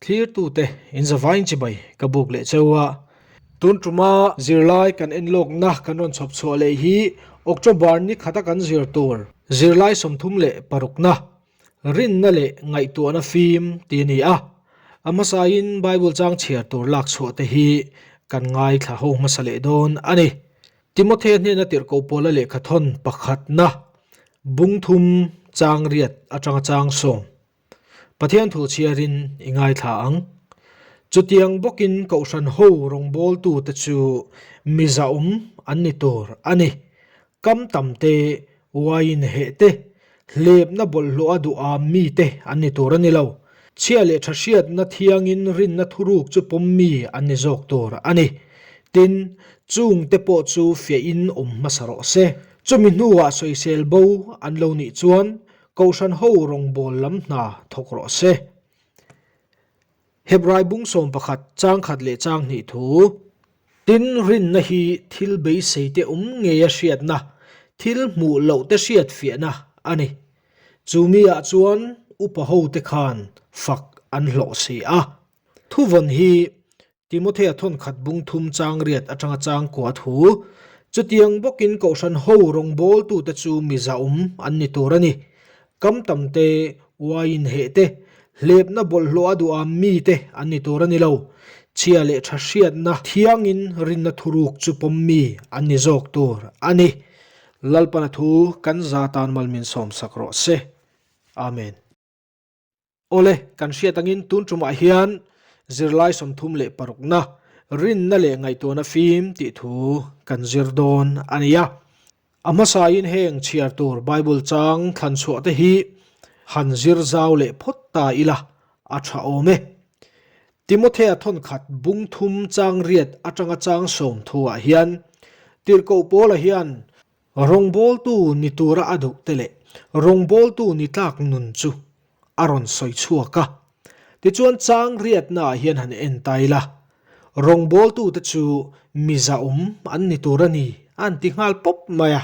Thlirtute inzavain chibai ka buk leh cheu a. Tun tuma zirlai kan enlawkna kan rawn chhawp chhuah leh hi October ni khata kan zir tur zirlai 36na rinna leh ngaihtuahna fim tih a ni a. A hmasain Bible chang chhiar tur lak chhuah te hi kan ngaithla ho hmasa leh dawn a ni. Timothea hnena tirhkoh pawla lehkhathawn pakhatna bungthum chang riat atanga chang sawm. Pathian thu chhiarin i ngaithla ang. Chutiang bawkin Kohhran ho rawngbawltute chu mi zahawm an ni tur a ni. Kam tam te, uaiin heh te, hlepna bawlhhlawh a duham mi te an ni tur a ni lo. Chhia leh tha hriatna thiangin rinna thuruk chu pawm mi an ni zawk tur a ni. Tin, chungte pawh chu fiahin awm hmasa rawh se. Chumi hnuah sawisel bo an lo nih chuan Kohhran ho rawngbâwl lam hna thawk rawh se. Hebrai bung 11 chang khat leh chang hnih thu. Tin, rinna hi thil beiseite awm ngeia hriatna, thil hmuh lohte hriat fiahna a ni. Chu miah chuan upa hote khan fak an hlawh si a. Thuvawn hi Timothea thawnkhat bung thum chang riat atanga chang kua thu. Chutiang bawkin Kohhran ho rawngbawltute chu mi zahawm an ni tur a ni. Kam tam te, uaiin heh te, hlepna bawlhhlawh a duham mi te an ni tur a ni lo. Chhia leh tha hriatna thiangin rinna thuruk chu pawm mi an ni zawk tur a ni. Lalpana thu kan za tan mal min sawmsak rawh se. Amen. Awle, kan hriat angin tun tumah hian zirlai 36na rinna leh ngaihtuahna fim tih thu kan zir dawn a ni a. A hmasain heng chhiar tur Bible chang thlan chhuah te hi han zir zau leh phawt ta ila a tha awm e. Timothea thawnkhat bung thum chang riat atanga chang sawm thuah hian Tirhkoh Paula hian Rawngbawltu ni tura a duh te leh rawngbawltu ni tlak nun chu a rawn sawi chhuak a. Tichuan chang riatnaah hian han en ta ila, rawngbawltute chu mi zahawm an ni tur a ni a han ti nghal pawp mai a.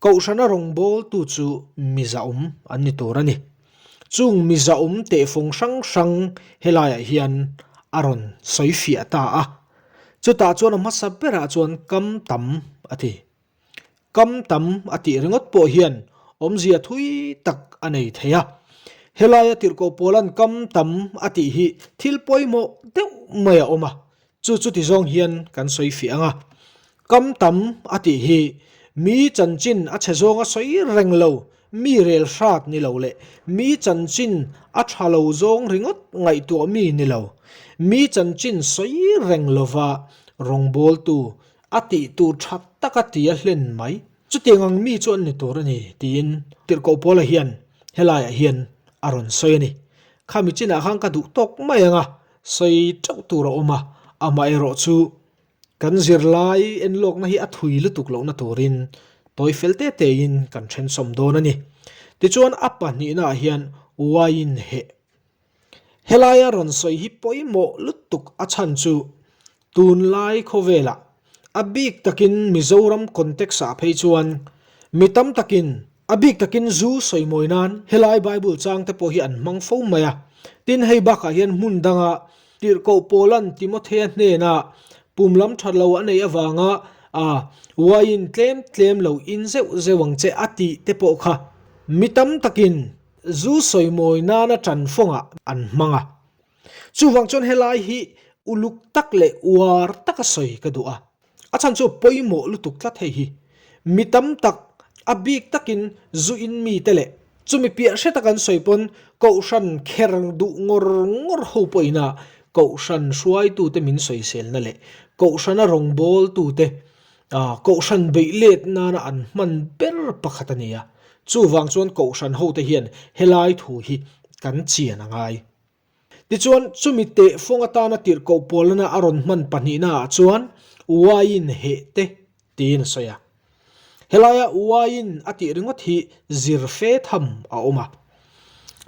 Kohhrana rawngbawltu chu mi zahawm an ni tur a ni. Chung mi zahawm tehfawng hrang hrang helaiah hian a rawn sawi fiah ta a. Chutah chuan a hmasa berah chuan kam tam a ti. Kam tam a tih ringawt pawh hian awmzia thui tak a nei thei a. Helaia tirhkoh pawlan kam tam a tih hi thil pawimawh deuh mai a awm a, chu chuti zawng hian kan sawi fiah ang a. Kam tam a tih hi mi chanchin a chhe zawnga sawi reng lo, mi rel hrat ni lo leh mi chanchin a tha lo zawng ringawt ngaihtuah mi ni lo, mi chanchin sawi reng lova rawngbawltu a tih tur tha taka ti a hlen mai. Chutiang ang mi chu an ni tur a ni tiin Tirhkoh Paula hian helaiah hian a rawn sawi a ni. Khami chinah khan ka duh tawk mai ang a, sawi teuh tur a awm a, amaherawh chu Kan zirlai enlawkna hi a thui lutuk lohna turin tawi fel te tein kan thensawm dawn a ni. Tichuan a pahnihnaah hian wine heh. Helaia rawn sawi hi pawimawh lutuk a chhan chu tunlai khawvelah a bik takin Mizoram context ah phei chuan mi tam takin A bik takin zu sawi mawi nan helai Bible chang te pawh hi an hmang fo mai a. Tin, hei bakah hian hmun danga Tirhkoh Paula'n Timothea hnena pum lam that lo a neih avanga a uaiin tlem tlem lo in zeuh zeuh ang che a tih te pawh kha mi tam takin zu sawi mawi nana ṭan fawngah an hmang a. Chuvang chuan helai hi uluk tak leh uar taka sawi ka duh a. A chhan chu pawimawh lutuk tlat hei hi. Mi tam tak, a bik takin zu in mite leh chumi piah hre tak an sawi pawn Kohhran kher duh ngawr ngawr ho pawhina Kohhran hruaitute min sawiselna leh Kohhrana rawngbawltute Kohhran beih let nana an hman ber pakhat a ni a. Chuvang chuan Kohhran hote hian helai thu hi kan chian a ngai. Tichuan, chumi tehfawng atana tirhkoh pawlna a rawn hman pahnihnaah chuan uaiin heh te tiin a sawi a. Helaia uaiin a tih ringawt hi zir fe tham a awm a.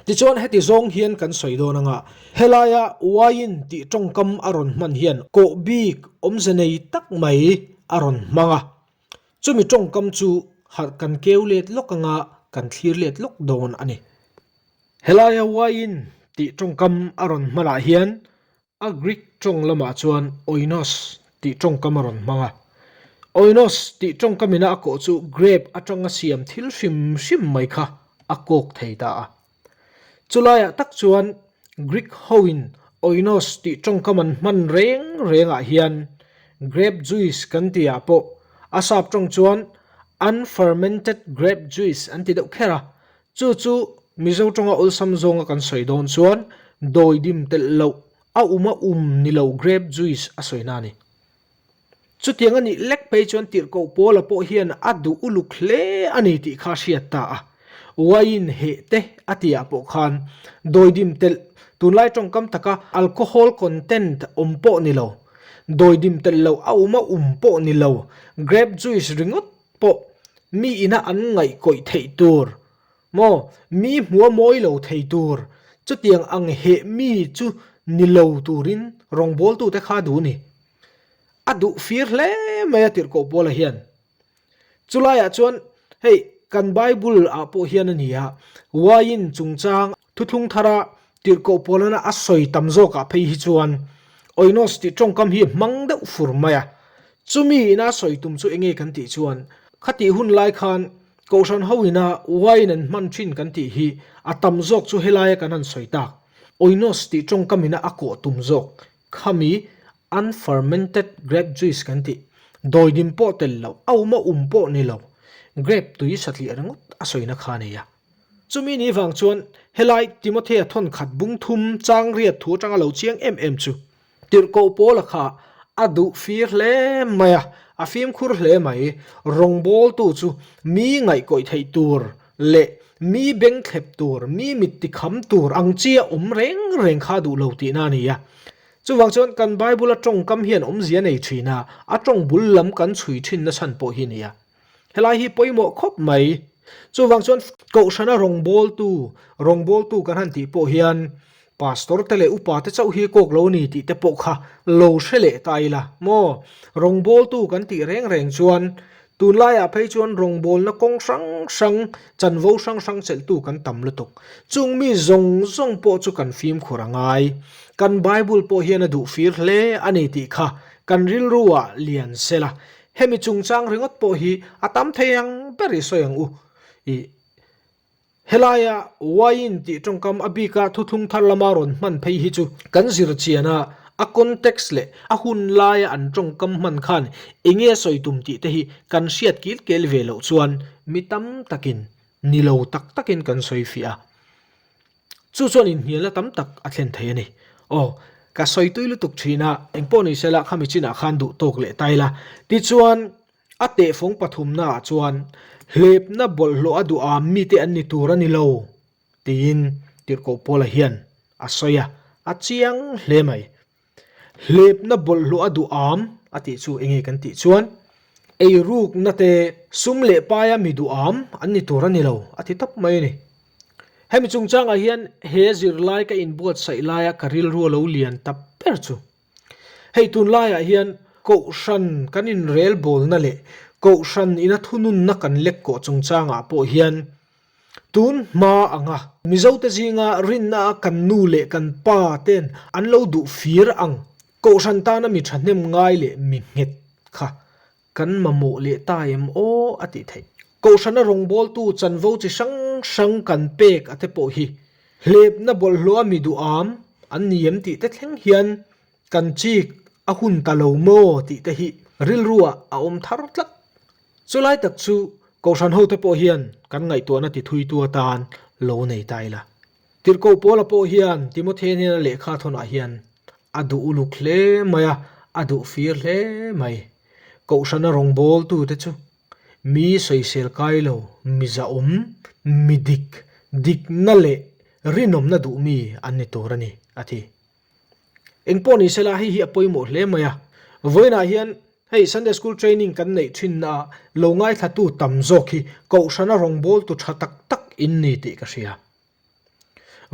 Tichuan, heti zawng hian kan sawi dawn anga, helaia uaiin tih tawngkam a rawn hman hian kawh bik awmze nei tak mai a rawn hmang a. Chumi tawngkam chu harh kan keu let lawk anga kan thlir let lawk dawn a ni. Helaia uaiin tih tawngkam a rawn hmanah hian a Greek tawng lamah chuan oinos tih tawngkam a rawn hmang a. Oinos tih tawngkam ina a kawh chu grape atanga siam thil hrim hrim mai kha a kawk thei ta a. Chulaiah tak chuan Greek hoin oinos tih tawngkam an hman reng rengah hian grape juice kan tihah pawh a sap tawng chuan unfermented grape juice an ti deuh kher a, chu chu Mizo tawnga awlsam zawnga kan sawi dawn chuan dawidim telh loh a um a um ni lo grape juice a sawina a ni. Chutiang a nih lek phei chuan tirhkoh Paula pawh hian a duh uluk hle a ni tih kha a hriat ta a. Wine heh te a tihah pawh khan dawidim telh, tunlai tawngkam taka alcohol content awm pawh ni lo, dawidim telh loh a um a um pawh ni lo, grape juice ringawt pawh mi ina an ngaihkawih theih tur maw, mi hmua mawi lo thei tur, chutiang ang heh mi chu ni lo turin rawngbawltute kha a duh a ni. A duh fir hle mai a tirhkoh Paula hian. Chulaiah chuan hei kan Bible ah pawh hian a ni a, wine chungchang thuthlung thara tirhkoh Paulana a sawi tam zawkah phei hi chuan oinos tih tawngkam hi hmang deuh fur mai a. Chumi ina sawi tum chu enge kan tih chuan khatih hun lai khan Kohhran ho ina wine an hman thin kan tih hi a tam zawk chu helaia kan han sawi tak oinos tih tawngkam ina a kawh tum zawk Khami unfermented grape juice kan tih, dawidim pawh tel lo, a um a um pawh ni lo, grape tui satliah ringawt a sawina kha a nei a. Chumi ni vang chuan helai Timothea thawn khat bung thum chang riat thu atanga lo chiang em em chu tirhkoh Paula kha a duh fir hle mai a, a fimkhur hle mai. Rawngbawltu chu mi ngaihkawih theih tur leh mi bengthlep tur, mi mit tikham tur ang chia awm reng reng kha duh lo tihna a ni a. Chuvang chuan kan Bible-a tawngkam hian awmzia nei thin a, a tawng bul lam kan chhui thin na chhan pawh hi a ni a. Helai hi pawimawh khawp mai. Chuvang chuan Kohhrana rawngbawltu, rawngbawltu kan han tih pawh hian Pastor te leh upa te chauh hi kawk lo a ni tih te pawh kha lo hre leh ta ila maw? Rawngbawltu kan tih reng reng chuan tunlaiah phei chuan rawngbawlna kawng hrang hrang, chanvo hrang hrang chelhtu kan tam lutuk. Chung mi zawng zawng pawh chu kan fimkhur a ngai. Kan Bible pawh hian a duh fir hle a ni tih kha kan rilruah lian sela. Hemi chungchang ringawt pawh hi a tam thei ang ber i sawi ang u. Ih. Helaia wine tih tawngkam a bika thuthlung thar lama rawn hman phei hi chu kan zir chian a, a context leh a hun laia an tawngkam hman khan enge a sawi tum tih te hi kan hriat kil kel ve loh chuan mi tam takin ni lo tak takin kan sawi fiah a. Chu chuan inhnialna tam tak a thlen thei a ni. Aw, ka sawi tui lutuk thin a, engpawh ni sela khami chinah khan duh tawk leh ta ila. Tichuan. A tehfawng pathumnaah chuan hlepna bawlhhlawh a duh am mite an ni tur a ni lo, tiin Tirhkoh Paula hian a sawi a, a chiang hle mai. Hlepna bawlhhlawh a duh am a tih chu enge kan tih chuan eirukna te sum leh paia mi duh am an ni tur a ni lo a ti tawp mai a ni. Hemi chungchangah hian he zirlai ka inbuatsaih laia ka rilru a lo lian ta ber chu. Hei tunlaiah hian Kohhran kan inrelbawlna leh Kohhran ina thununna kan lek kawh chungchangah pawh hian tun hma anga Mizote zinga rinna a kan nu leh kan pa ten an lo duh fir ang Kohhran tana mi thahnem ngai leh mi nghet kha Kan mamawh leh ta em aw a tih theih. Kohhrana rawngbawltu chanvo chi hrang hrang kan pek a te pawh hi hlepna bawlhhlawh a mi duham an ni em tih te thleng hian kan chik a hun ta lo maw tih te hi rilruah a awm thar tlat. Chulai tak chu Kohhran hote pawh hian kan ngaihtuahna tithuitu atan lo nei ta ila. Tirhkoh Paula pawh hian Timothea hnena lehkha thawnah hian a duh uluk hle mai a, a duh fir hle mai. Kohhrana rawngbawltute chu mi sawisel kai lo, mi zahawm, mi dik, dikna leh rinawmna duh mi an ni tur a ni, a ti. Engpawh ni sela hei hi a pawimawh hle mai a, vawiinah hian hei Sunday School training kan neih thinna ah lo ngaithlatu tam zawk hi Kohhrana rawngbawltu tha tak tak in ni tih ka hria.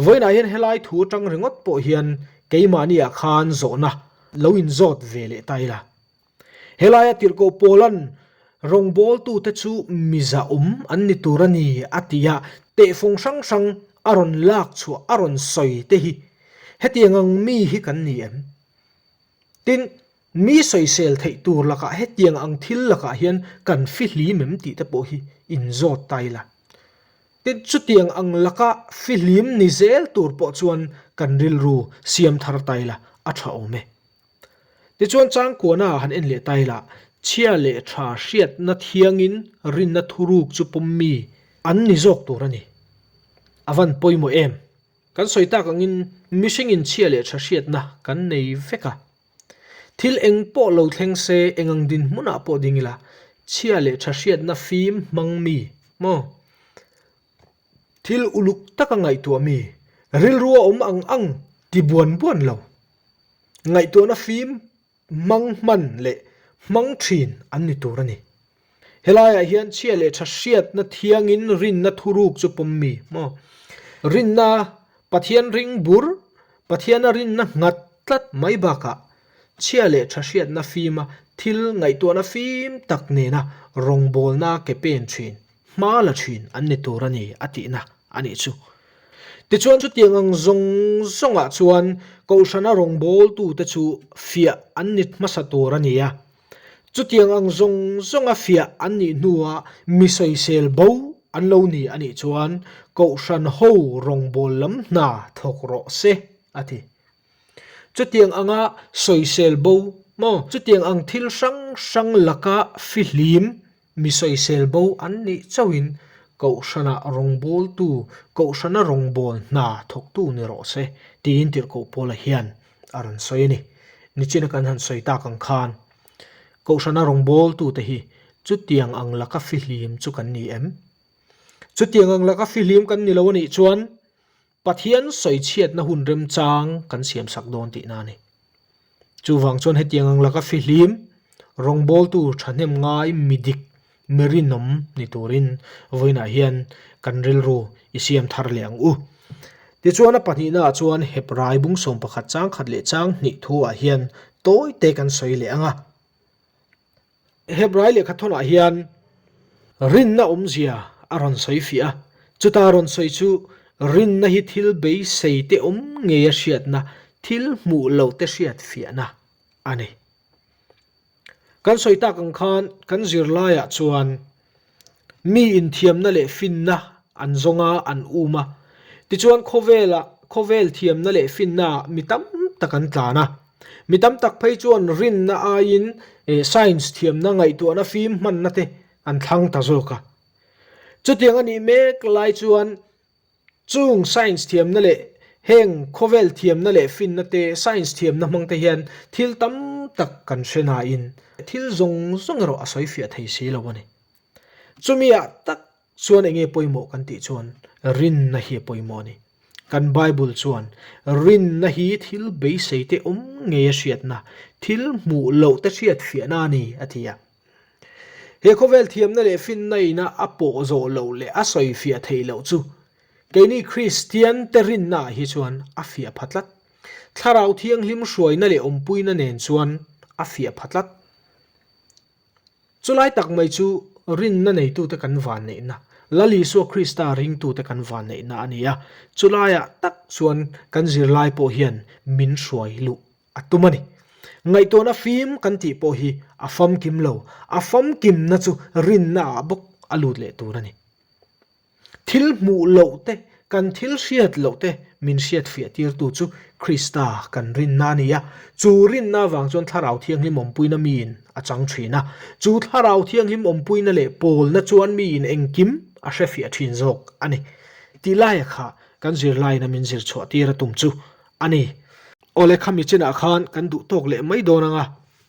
Vawiinah hian helai thu atang ringawt pawh hian keimahni ah khan zawhna lo inzawt ve leh ta ila. Helaia tirhkoh Paula'n rawngbawltute chu mi zahawm an ni tur a ni a ti a, tehfawng hrang hrang. a rawn lak chhuah, a rawn sawi te hi hetiang ang mi hi kan ni em? Tin, mi sawisel theih tur lakah hetiang ang thil lakah hian kan fihlim em tih te pawh hi inzawt ta ila. Tin, chutiang ang laka fihlim ni zel tur pawh chuan kan rilru siam thar ta ila a tha awm e. Tichuan changkuana han en leh ta ila, chhia leh tha hriatna thiangin rinna thuruk chu pawm mi an ni zawk tur a ni. A van pawimawh em? Kan sawi tak angin mihringin chhia leh tha hriatna kan nei vek a. Thil eng pawh lo thleng se, eng ang dinhmunah pawh ding ila, chhia leh tha hriatna fim hmang mi maw? Thil uluk taka ngaihtuah mi, rilru a awm ang ang ti buan buan lo. Ngaihtuahna fim hmang hman leh hmang thin an ni tur a ni. Helaiah hian chhia leh tha hriatna thiangin rinna thuruk chu pawm mi maw? Rinna Pathian ring bur, Pathiana rinna nghat tlat mai bakah chhia leh tha hriatna fima thil ngaihtuahna fim tak nena rawngbawlna ke pen thin. Hma la thin an ni tur a ni a tihna a nih chu. Tichuan chutiang ang zawng zawngah chuan Kohhrana rawngbawltute chu fiah an ni hmasa tur a ni a. Chutiang ang zawng zawnga fiah an nih hnuah mi sawisel bo an lo ni a nih chuan Kohhran ho rawngbâwl lam hna thawk rawh se a ti. Chutiang anga sawisel bo maw? Chutiang ang thil hrang hrang laka fihlim Mi sawisel bo an nih chauhin Kohhranah rawngbawltu, Kohhrana rawngbâwl hna thawktu ni rawh se, tiin Tirhkoh Paula hian a rawn sawi a ni. Nichina kan han sawi tak ang khan, Kohhrana rawngbawltute hi chutiang ang laka fihlim chu kan ni em? Chutiang ang laka fihlim kan ni lo a nih chuan Pathian sawichhiatna hun remchang kan siamsak dawn tihna a ni. Chuvang chuan hetiang ang laka fihlim, rawngbawltu thahnem ngai mi dik, mi rinawm ni turin vawiinah hian kan rilru i siam thar leh ang u. Tichuan a pahnihnaah chuan Hebrai bung 11 chang khat leh chang hnih thuah hian tawite kan sawi leh ang a. Hebrai lehkhathawnah hian rinna awmzia a rawn sawi fiah a, chuta rawn sawi chu rinna hi thil beisei te awm ngeia hriatna, thil hmuh loh te hriat fiahna a ni. Kan sawi tak ang khan kan zirlaiah chuan Mi inthiamna leh finna an zawng a, an um a. Tichuan khawvela khawvel thiamna leh finnaah mi tam tak an tlan a. Mi tam tak phei chuan rinna aiin science thiamna ngaihtuahna fim hmanna te an thlang ta zawk a. Chutiang a nih mek lai chuan Chung science thiamna leh heng khawvel thiamna leh finna te, science thiamna hmang te hian thil tam tak kan hre nain thil zawng zawng erawh a sawi fiah thei si lo a ni. Chumi ah tak chuan enge pawimawh kan tih chuan rinna hi a pawimawh a ni. Kan Bible chuan rinna hi thil beisei te awm ngei a hriatna, thil hmuh loh te hriat fiahna a ni a ti a. He khawvel thiamna leh finna ina a pawh zawh loh leh a sawi fiah theih loh chu keini Kristian te rinna ah hi chuan a fiah pha tlat. Thlarau Thianghlim hruaina leh awmpuina nen chuan a fiah pha tlat. Chulai tak mai chu rinna neitute kan vanneihna, Lal Isua Krista ringtute kan vanneihna a ni a, chulaiah tak chuan kan zirlai pawh hian min hruai luh a tum a ni. Ngaihtuahna fim kan tih pawh hi a famkim lo, a famkimna chu rinna ah bawk a lut leh tur a ni. Thil hmuh loh te, kan thil hriat loh te min hriat fiah tirtu chu Krista kan rinna a ni a, chu rinna avang chuan Thlarau Thianghlim awmpuina miin a chang thin a, chu Thlarau Thianghlim awmpuina leh pawlna chuan miin engkim a hre fiah thin zawk a ni. Tih laia kha kan zirlaiin a min zir chhuah tir a tum chu a ni. Awle khami chinah khan kan duh tawk leh mai dawn ang a,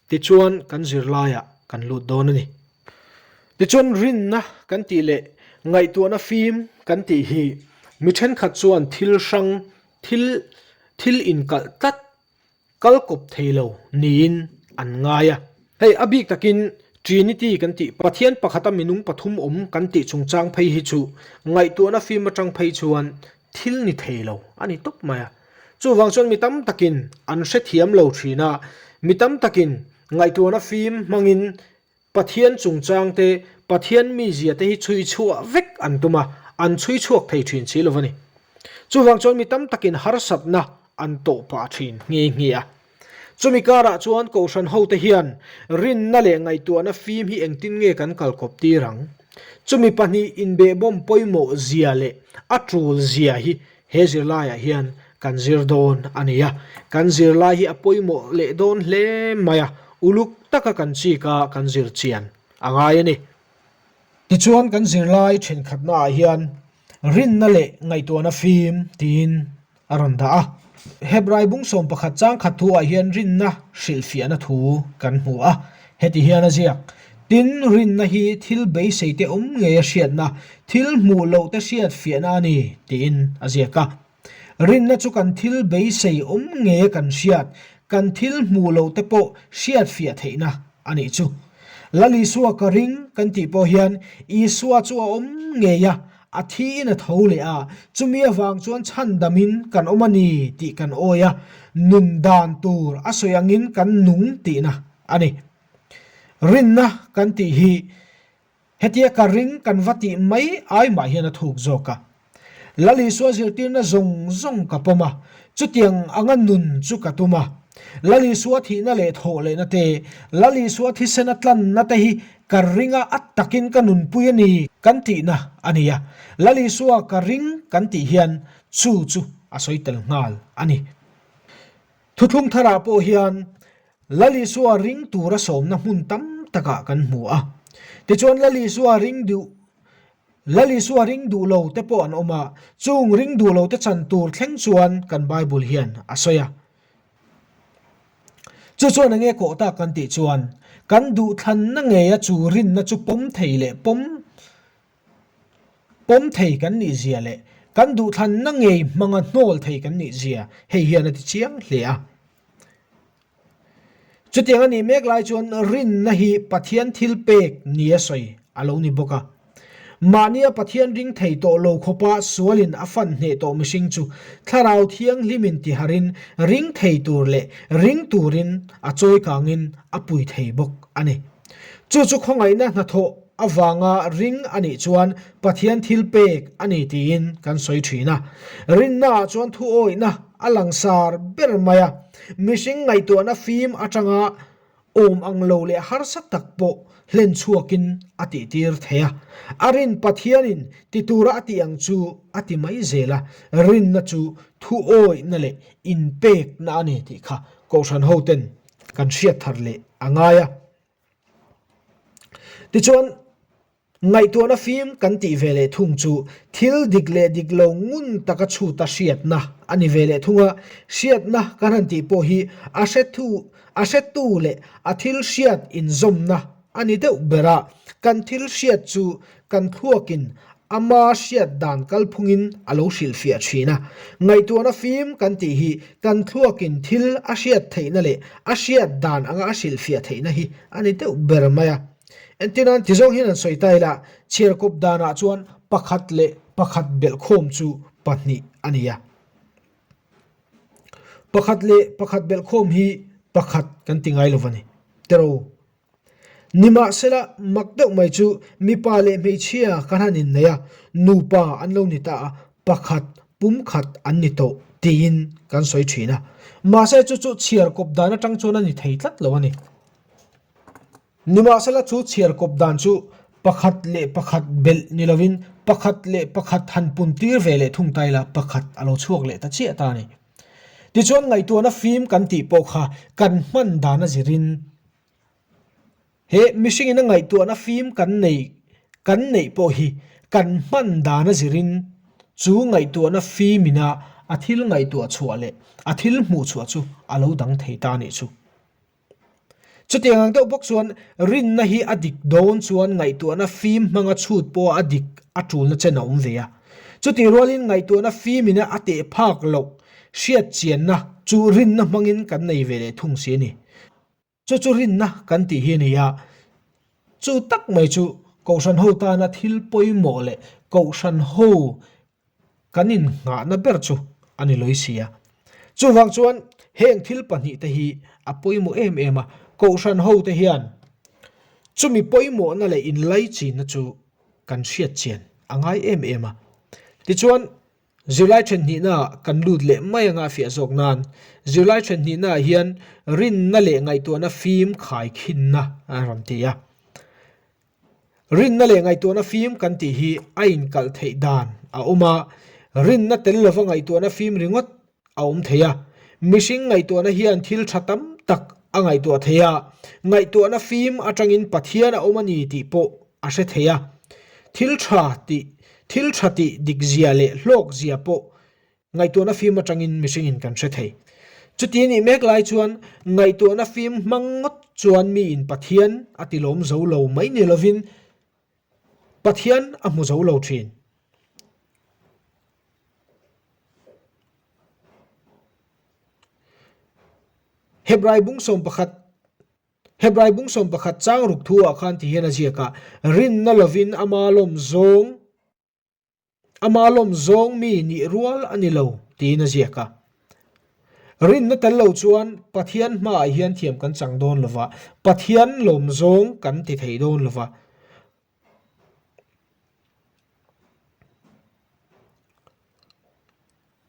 tichuan kan zirlaiah kan lut dawn a ni. Tichuan rinna kan tih leh ngaihtuahna fim kan tih hi mi thenkhat chuan thil hrang, thil thil inkalh tlat, kal kawp thei lo niin an ngai a. Hei a bik takin Trinity kan tih Pathian pakhata minung pathum awm kan tih chungchang phei hi chu ngaihtuahna fim atang phei chuan thil ni thei lo a ni tawp mai a. Chuvang chuan mi tam takin an hrethiam lo thin a, mi tam takin ngaihtuahna fim hmangin Pathian chungchang te, Pathian mizia te hi chhui chhuah vek an tum a, an chhui chhuak thei thin si lo a ni. Chuvang chuan mi tam takin harsatna an tawh pah thin nghe nghe a. Chumi karah chuan Kohhran hote hian rinna leh ngaihtuahna fim hi engtin nge kan kalkawp tir ang? Chumi pahnih inbehbawm pawimawh zia leh a tul zia hi he zirlaiah hian kan zir dawn a ni a. Kan zirlai hi a pawimawh leh dawn hle mai a, uluk taka kan chik a kan zir chian a ngai a ni. Tichuan kan zirlai thenkhatnaah hian rinna leh ngaihtuahna fim tiin a rawn dah a. Hebrai bung 11 chang khat thuah hian rinna hrilhfiahna thu kan hmu a, heti hian a ziak, Tin, rinna hi thil beiseite awm ngeia hriatna, thil hmuh lohte hriatfiahna a ni, tiin a ziak a. Rinna chu kan thil beisei awm ngeia kan hriat, kan thil hmuh lohte pawh hriatfiah theihna a nih chu. Lal Isua ka ring kan tih pawh hian Isua chu a awm ngei a, a thiin a tho leh a, chumi avang chuan chhandamin kan awm a ni tih kan awi a, nun dan tur a sawi angin kan nung tihna a ni. Rinna kan tih hi hetia ka ring kan va tih mai ai mah hian a thuk zawk a. Lal Isua zirtirna zawng zawng ka pawm a, chutiang anga nun chu ka tum a. Lal Isua thihna leh thawh lehna te, Lal Isua thisena tlanna te hi ka ring a, a takin ka nunpui a ni kan tihna a ni a. Lal Isua ka ring kan tih hian chu chu a sawi tel nghal a ni. Thuthlung tharah pawh hian Lal Isua ring tura sawmna hmun tam takah kan hmu a. Tichuan Lal Isua ring duh Lal Isua ring duh lo te pawh an awm a, chung ring duh lo te chan tur thleng chuan kan Bible hian a sawi a. Chu chuan enge kawh tak kan tih chuan, kan duhthlanna ngeia chu rinna chu pawm thei leh pawm pawm thei kan nih zia leh kan duhthlanna ngei hmanga hnawl thei kan nih zia hei hian a ti chiang hle a. Chutiang a nih mek lai chuan rinna hi Pathian thil pek nia sawi a lo ni bawk a. Mahnia Pathian ring thei tawh lo khawpa sualin a fan hneh tawh mihring chu Thlarau Thianghlimin tiharin ring thei tur leh ring turin a chawi kangin a pui thei bawk a ni. Chu chu khawngaihna hnathawh avanga ring a nih chuan Pathian thil pek a ni tiin kan sawi thin a. Rinnaah chuan thuawihna a langsar ber mai a, mihring ngaihtuahna fim atanga awm ang lo leh harsa tak pawh hlen chhuakin a tihtir thei a. A rin Pathianin ti tura a tih ang chu a ti mai zel a, rinna chu thuawihna leh inpekna a ni tih kha Kohhran hoten kan hriat thar leh a ngai a. Tichuan, ngaihtuahna fim kan tih ve leh thung chu thil dik leh dik lo ngun taka chhuta hriatna a ni ve leh thung a. Hriatna kan han tih pawh hi a hrethu a hretu leh a thil hriat inzawmna a ni deuh ber a. Kan thil hriat chu kan thluakin ama hriat dan kalphungin a lo hrilhfiah thin a. Ngaihtuahna fim kan tih hi kan thluakin thil a hriat theihna leh a hriat dan anga a hrilhfiah theihna hi a ni deuh ber mai a. Entirnan ti zawng hian an sawi ta ila, chhiarkawp danah chuan pakhat leh pakhat belhkhawm chu pahnih a ni a. Pakhat leh pakhat belhkhawm hi pakhat kan ti ngai lo va ni. Tero. Nimahsela, mak deuh mai chu mipa leh hmeichhia kan han innei a, nupa an lo ni ta a, pakhat, pumkhat an ni tawh tiin kan sawi thin a. Mahse chu chu chhiar kawp dan atang chuan a ni thei tlat lo a ni. Nimahsela chu chhiar kawp dan chu pakhat leh pakhat belh ni lovin pakhat leh pakhat han pun tir ve leh thung ta ila pakhat a lo chhuak leh ta chiah ta a ni. Tichuan ngaihtuahna fim kan tih pawh kha kan hman dan a zirin He mihringin a ngaihtuahna fim kan nei kan neih pawh hi kan hman dan a zirin chu ngaihtuahna fimina a thil ngaihtuah chhuah leh a thil hmuh chhuah chu a lo dang thei ta anih chu. Chutiang ang deuh bawk chuan rinna hi a dik dawn chuan ngaihtuahna fim hmanga chhut pawha a dik a tulna chen a awm ve a. Chutih rualin ngaihtuahna fimina a teh phak loh hriat chianna chu rinna hmangin kan nei ve leh thung si a ni. Chu chu rinna kan tih hi a ni a, chu tak mai chu Kohhran ho tana thil pawimawh leh Kohhran ho kan innghahna ber chu a ni lawi si a. Chuvang chuan heng thil pahnihte hi a pawimawh em em a, Kohhran hote hian chumi pawimawhna leh inlaichinna chu kan hriatchian a ngai em em a. Tichuan. Zirlai then hnihnaah kan lut leh mai anga a fiah zawk nan, zirlai then hnihnaah hian rinna leh ngaihtuahna fim khaikhinna a rawn ti a. Rinna leh ngaihtuahna fim kan tih hi a inkalh theih dan a awm a, rinna tel lova ngaihtuahna fim ringawt a awm thei a. Mihring ngaihtuahna hian thil tha tam tak a ngaihtuah thei a, ngaihtuahna fim atangin Pathian a awm a ni tih pawh a hre thei a. Thil tha tih, thil tha tih dikzia leh hlawkzia pawh Ngaihtuahna fim atangin mihringin kan hre thei. Chuti a nih mek lai chuan ngaihtuahna fim hmang ngawt chuan miin Pathian a tilawm zo lo mai ni lovin Pathian a hmu zo lo thin. Hebrai bung 11 Hebrai bung 11 chang ruk thu ah khan ti hian a ziak a, Rinna lovin ama lawm zawng Ama lawm zawng mi nih rual a ni lo tiin a ziak a. Rinna tel lo chuan Pathian hmaah hian thiam kan chang dawn lo va, Pathian lawm zawng kan ti thei dawn lo va.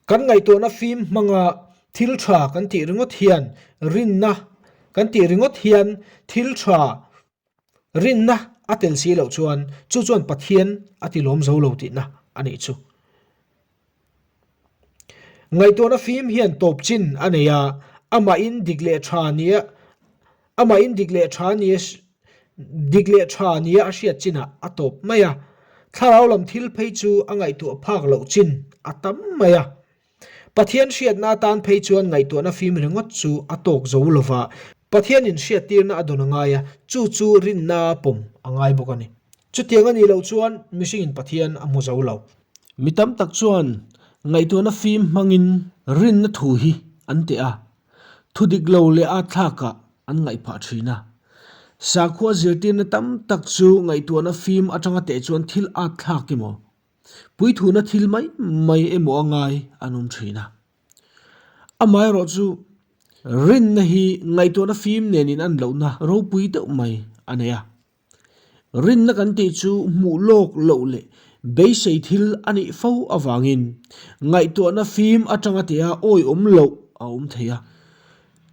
Kan ngaihtuahna fim hmanga thil tha kan tih ringawt hian rinna kan tih ringawt hian thil tha Rinna a tel si loh chuan chu chuan Pathian a ti lawm zo lo tihna a nih chu. Ngaihtuahna fim hian tawp chin a nei a, amahin dik leh tha nia amahin dik leh tha nia dik leh tha nia a hriat chinah a tawp mai a. Thlarau lam thil phei chu a ngaihtuah phak loh chin a tam mai a. Pathian hriatna atan phei chuan ngaihtuahna fim ringawt chu a tawk zo lo va, Pathianin hriattirna a dawn a ngai a, chu chu rinna pawm a ngai bawk a ni. Chutiang a nih loh chuan mihringin Pathian a hmu zo lo. Mi tam tak chuan ngaihtuahna fim hmangin rinna thu hi an teh a, thu dik lo leh a thlakah an ngaih phah thin a. Sakhua zirtirna tam tak chu ngaihtuahna fim atanga teh chuan thil at thlak emaw Puithuna thil mai mai emaw a ngai an awm thin a. Amaherawh chu rinna hi ngaihtuahna fim nen in an lohna ropui deuh mai a nei a. Rinna kan tih chu hmuh lawk loh leh beisei thil a nih fo avangin ngaihtuahna fim atanga tia awihawm loh a awm thei a.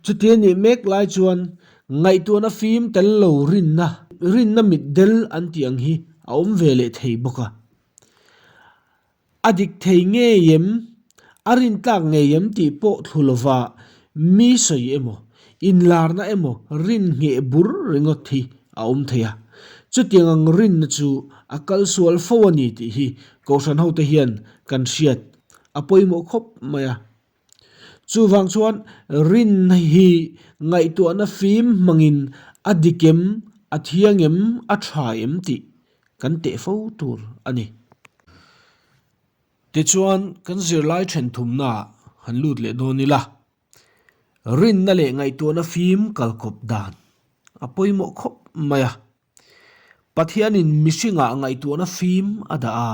Chutia nih mek lai chuan ngaihtuahna fim tel lo rinna, rinna mit del an tih ang hi a awm ve leh thei bawk a. A dik thei ngei em, a rintlak ngei em tih pawh thlu lova mi sawi emaw, inlarna emaw rin ngheh bur ringawt hi a awm thei a. Chutiang ang rinna chu a kal sual fo a ni tih hi Kohhran hote hian kan hriat a pawimawh khawp mai a. Chuvang chuan rinna hi ngaihtuahna fim hmangin a dik em, a thiang em, a tha em tih kan teh fo tur a ni. Tichuan kan zirlai then thumnaah han lut leh dawn ila, rinna leh ngaihtuahna fim kalkawp dan a pawimawh khawp mai a. Pathianin mihringah ngaihtuahna fim a dah a,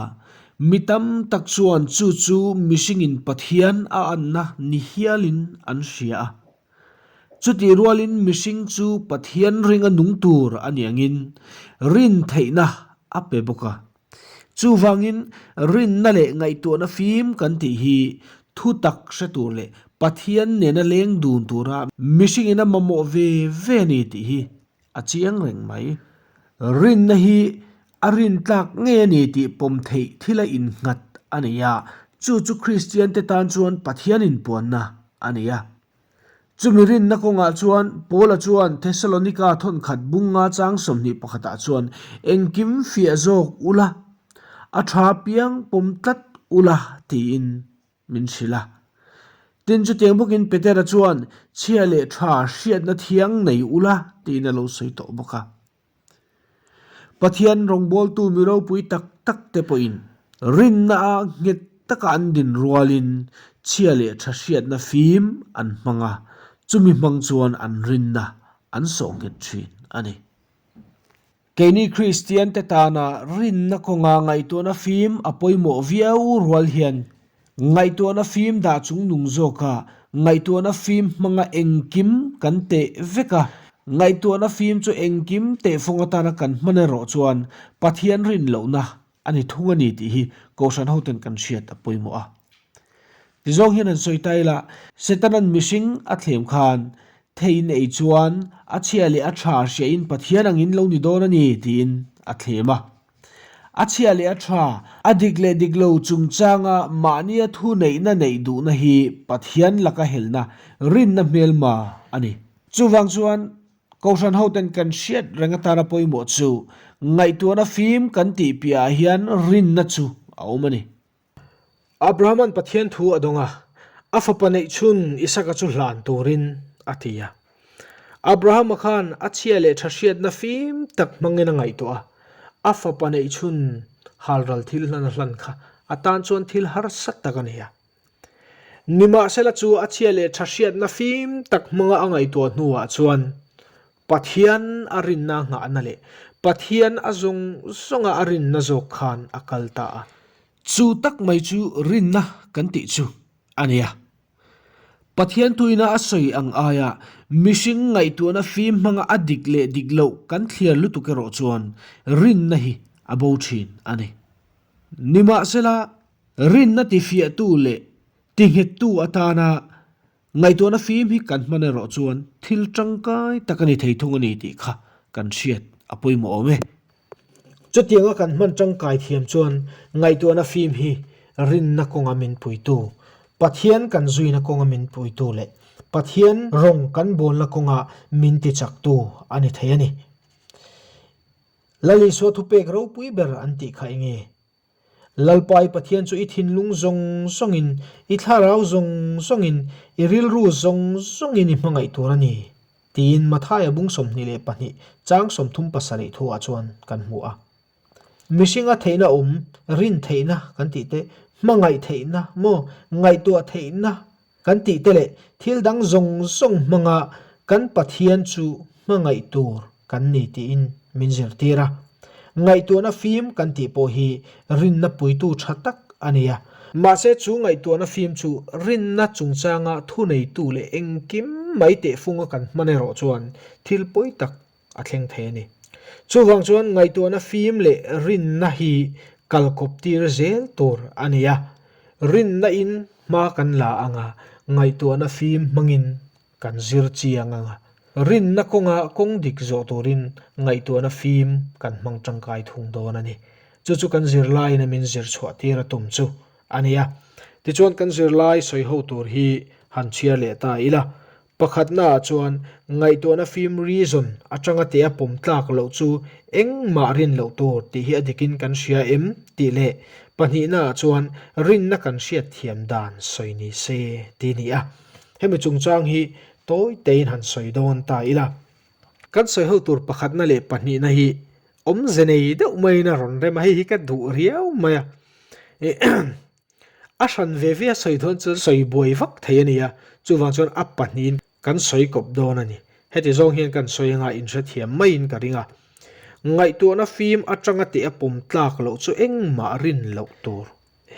mi tam tak chuan chu chu mihringin Pathian a anna ni hialin an hria a. Chutih rualin mihring chu Pathian ringa nung tur a ni angin rin theihna a pe bawk a. Chuvangin rinna leh ngaihtuahna fim kan tih hi thu tak hre tur leh Pathian nena leng dun tura mihringin a mamawh ve ve a ni tih hi A chiang reng mai. Rinna hi a rintlak ngei a ni tih pawm theih thil a innghat a ni a, chu chu Kristiante tan chuan Pathian inpuanna a ni a. Chumi rinna kawngah chuan Paula chuan Thessalonika thawnkhat bunga chang 21 pakhatah chuan engkim fiah zawk ula, a tha piang pawm tlat ula tiin Min hrilh a. Tin, chutiang bawkin Petera chuan, Chhia leh tha hriatna thiang nei ula, tiin a lo sawi tawh bawk a. Pathian rawngbawltu mi ropui tak tak te pawhin rinna a nghet taka an din rualin chhia leh tha hriatna fim an hmang a, chumi hmang chuan an rinna an sawh nghet thin a ni. Keini Kristiante tana rinna kawnga ngaihtuahna fim a pawimawh viau rual hian ngaihtuahna fim dah chung nung zawka ngaihtuahna fim hmanga engkim kan teh vek a. Ngaihtuahna fim chu engkim tehfawng atana kan hman erawh chuan Pathian rin lohna a ni thung a ni tih hi Kohhran hoten kan hriat a pawimawh a. Tizawng hian han sawi ta ila, Setana'n mihring a thlem khan theiin ei chuan a chhia leh a tha hriain Pathian angin lo ni dawn a ni tiin a thlem a. A chhia leh a tha, a dik leh dik lo chungchanga mahnia thu neihna neih duhna hi Pathian laka helna rinna hmelma a ni. Chuvang chuan Kohhran hoten kan hriat reng atana pawimawh chu ngaihtuahna fim kan tih piahah hian rinna chu a awm a ni. Abrahama'n Pathian thu a dawng a, a fapa neih chhun Isaka chu hlan turin a ti a. Abrahama khan a chhia leh tha hriatna fim tak hmangin a ngaihtuah a, a fapa neih chhun halral thil hlan a hlan kha a tan chuan thil harsa tak a ni a. Nimahsela chu a chhia leh tha hriatna fim tak hmanga a ngaihtuah hnuah chuan Pathian a rinna a nghahna leh Pathian a zawng zawnga a rinna zawk khan a kal ta a. Chu tak mai chu rinna kan tih chu a ni a. Pathian tuina a sawi ang aia mihring ngaihtuahna fim hmanga a dik leh dik loh kan thliar lutuk erawh chuan rinna hi a bo thin a ni. Nimahsela Rinna tifiahtu leh tinghettu atana ngaihtuahna fim hi kan hman erawh chuan thil tangkai tak a ni thei thung a ni tih kha kan hriat a pawimawh awm e. Chutianga kan hman tangkai thiam chuan ngaihtuahna fim hi rinna kawnga min puitu, Pathian kan zuina kawnga min puitu leh Pathian rawng kan bawlna kawnga min tichaktu a ni thei a ni. Lal Isua thupek ropui ber an tih kha eng nge? Lalpa i Pathian chu i thinlung zawng zawngin, i thlarau zawng zawngin, i rilru zawng zawngin i hmangaih tur a ni, tiin Mathaia bung 22 chang 37 thuah chuan kan hmu a. Mihringa theihna awm, rin theihna kan tih te, hmangaih theihna maw, ngaihtuah theihna Kan tih te leh thil dang zawng zawng hmanga kan Pathian chu hmangaih tur kan ni tiin min zirtir a. Ngaihtuahna fim kan tih pawh hi rinna puitu tha tak a ni a. Mahse chu ngaihtuahna fim chu rinna chungchanga thuneitu leh engkim mai tehfunga kan hman erawh chuan thil pawi tak a thleng thei a ni. Chuvang chuan ngaihtuahna fim leh rinna hi kalkawp tir zel tur a ni a, rinna in hma kan la ang a, ngaihtuahna fim hmangin kan zir chiang ang a, rinna kawnga kawng dik zawh turin ngaihtuahna fim kan hmang tangkai thung dawn a ni. Chu chu kan zirlaiin a min zir chhuah tir a tum chu a ni a. Tichuan kan zirlai sawi ho tur hi han chhiar leh ta ila, Pakhatnaah chuan ngaihtuahna fim reason atanga teh a pawm tlak loh chu engmah rin loh tur tih hi a dikin kan hria em tih leh pahnihnaah chuan rinna kan hriat thiam dan sawi ni se ti ni a. Hemi chungchang hi tawi tein han sawi dawn ta ila. Kan sawi ho tur pakhatna leh pahnihna hi awmze nei deuh maiin a rawn rem a, hei hi ka duh riau mai a. A hran ve ve a sawi dawn chuan sawi buai vak thei a ni a, chuvang chuan a pahnihin kan sawi kawp dawn a ni. Heti zawng hian kan sawi anga inhrethiam maiin ka ring a. Ngaihtuahna fim atanga teh a pawm tlak loh chu engmah rin loh tur.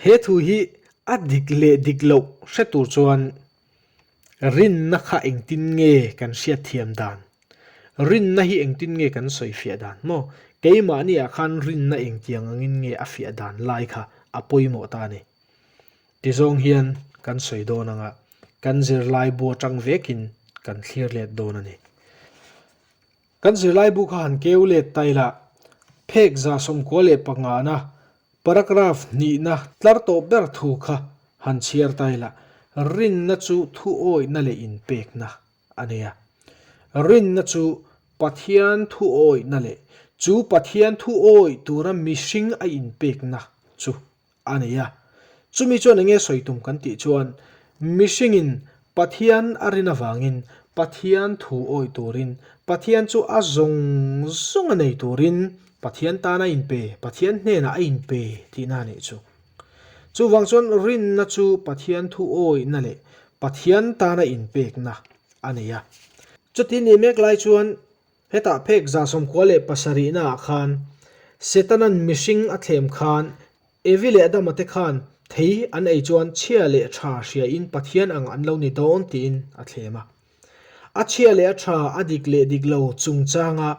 He thu hi a dik leh dik loh hre tur chuan Rinna kha engtin nge kan hriatthiam dan? Rinna hi engtin nge kan sawi fiah dan maw? Keimahniah khan rinna engtiang angin nge a fiah dan lai kha a pawimawh ta a ni. Tizawng hian kan sawi dawn anga kan zirlaibu atang vekin kan thlir let dawn a ni. Kan zirlaibu kha han keu let ta ila, phek 95na paragraph hnihna tlar tawh ber thu kha han chhiar ta ila, rinna chu thu awihna leh inpekna a nei a. Rinna chu Pathian thu awihna leh chu Pathian thu awih tura mihring a inpekna chu a nei a. Chumi chuan enge sawi tum kan tih chuan mihringin Pathian a rin avangin Pathian thu awih turin, Pathian chu a zawng zawng a nei turin Pathian tan a inpe, Pathian hnenah a inpe tihna a nih chu. Chuvang chuan rinna chu Pathian thu awihna leh Pathian tana inpekna a nei a. Chuti nih mek lai chuan Hetah phek 97 naah khan Setana'n mihring a thlem khan Evi leh Adama te khan thei an ei chuan chhia leh tha hriain Pathian ang an lo ni dawn tiin a thlem a. A chhia leh a tha, a dik leh dik lo chungchanga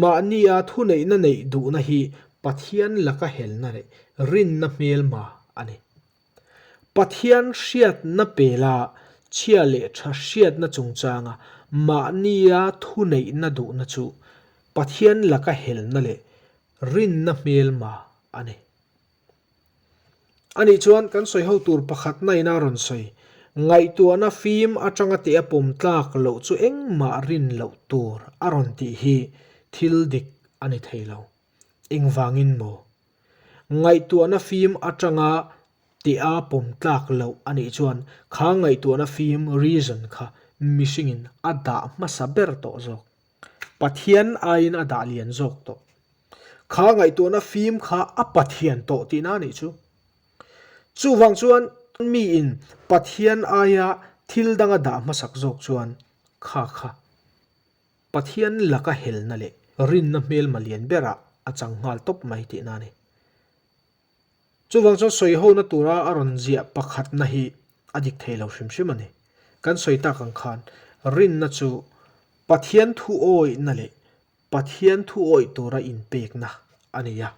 mahnia thuneihna neih duhna hi Pathian laka helna leh rinna hmelma a ni. Pathian hriatna pela chhia leh tha hriatna chungchanga mahnia thuneihna duhna chu Pathian laka helna leh rinna hmelma a ni. Anih chuan kan sawi ho tur pakhatna ina rawn sawi. Ngaihtuahna fim atanga teh a pawm tlak loh chu engmah rin loh tur a rawn tih hi thil dik a ni thei lo. Engvangin maw? Ngaihtuahna fim atanga teh a pawm tlak loh a nih chuan kha ngaihtuahna fim, reason, kha mihringin a dah hmasa ber tawh zawk. Pathian aiin a dah lian zawk tawh. Kha ngaihtuahna fim kha a Pathian tawh tihna a nih chu. Chuvang chuan miin Pathian aia thil danga dah hmasak zawk chuan kha kha Pathian laka helna leh rinna hmelma lian berah a chang nghal tawp mai tihna a ni. Chuvang chuan sawi hona tura a rawn ziah pakhatna hi a dik thei lo hrim hrim a ni. Kan sawi tak ang khan rinna chu Pathian thu awihna leh Pathian thu awih tura inpekna a ni a.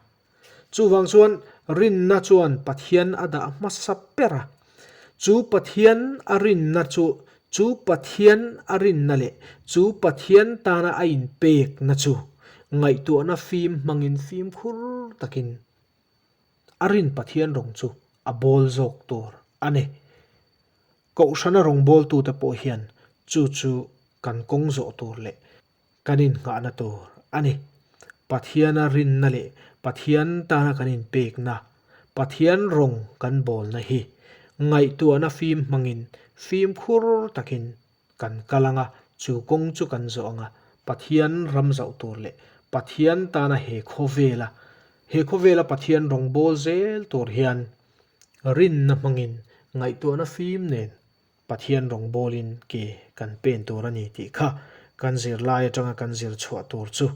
Chuvang chuan rinna chuan Pathian a dah hmasa ber a. Chu Pathian a rinna chu chu Pathian a rinna leh chu Pathian tana a inpekna chu ngaihtuahna fim hmangin fimkhur takin A rin Pathian rawng chu a bawl zawk tur a ni. Kohhrana rawngbawltute pawh hian chu chu kan kawng zawh tur leh kan innghahna tur a ni. Pathiana rinna leh Pathian tana kan inpekna, Pathian rawng kan bawlna hi ngaihtuahna fim hmangin fimkhur takin Kan kal anga, chu kawng chu kan zawh anga, Pathian ram zauh tur leh Pathian tana he khawvela, he khawvela Pathian rawngbâwl zel tur hian rinna hmangin ngaihtuahna fim nen Pathian rawngbâwlin ke kan pen tur a ni tih kha kan zirlai atanga kan zir chhuah tur chu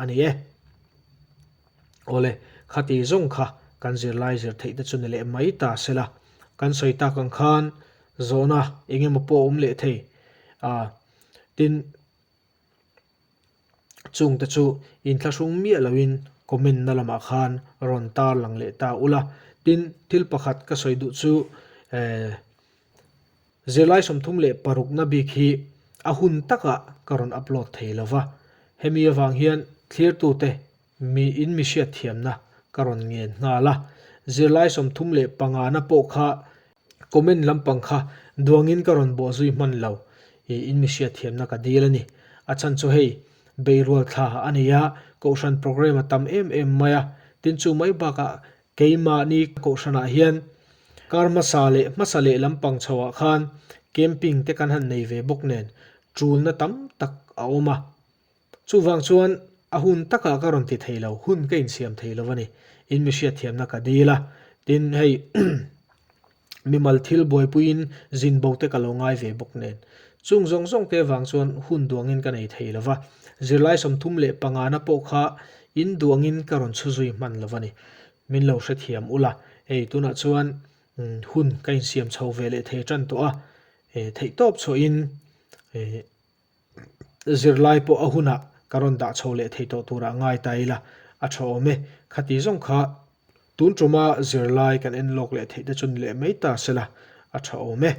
a ni e. Awle, khati zawng kha kan zirlai zir theih te chu ni leh mai ta sela, kan sawi tak ang khan Zawhna eng emaw pawh a awm leh thei a, tin chungte chu inthlahrung miah loin comment na lamah khan rawn tar lang leh ta ula. Tin, thil pakhat ka sawi duh chu eh zirlai 36 na bik hi a hun takah ka rawn upload thei lo va, hemi avang hian thlirtute Mi in mi hriatthiamna ka rawn ngen nghal a, zirlai 35 na pawh kha comment lampang kha duangin ka rawn bawh zui hman lo i in mi hriatthiamna ka dil a ni. A chhan chu hei beirual thla a nei a, kohhran programme a tam em em mai a, tin chu mai bakah keimahni kohhranah hian kar hmasa leh hmasa leh lampang chhoah khan camping te kan han nei ve bawk nen tulna tam tak a awm a. Chuvang chuan a hun takah ka rawn ti thei lo, hun ka insiam thei lo a ni. In mi hriatthiamna ka dil a, tin hei mimal thil buaipuiin zin bo te ka lo ngai ve bawk nen. Chung zawng zawng te vang chuan hun duangin ka nei thei lo va, zirlai 35 na pawh kha in duangin ka rawn chhu zui hman lo a ni. Min lo hrethiam ula, hei tunah chuan hun ka insiam chho ve leh thei tan tawh a, theihtawp chhuahin Zirlai pawh a hunah ka rawn dah chho leh thei tawh turah ngai ta ila, a tha awm e. Khati zawng kha tun tuma zirlai kan en lawk leh theih te chu ni leh mai ta sela, a tha awm e.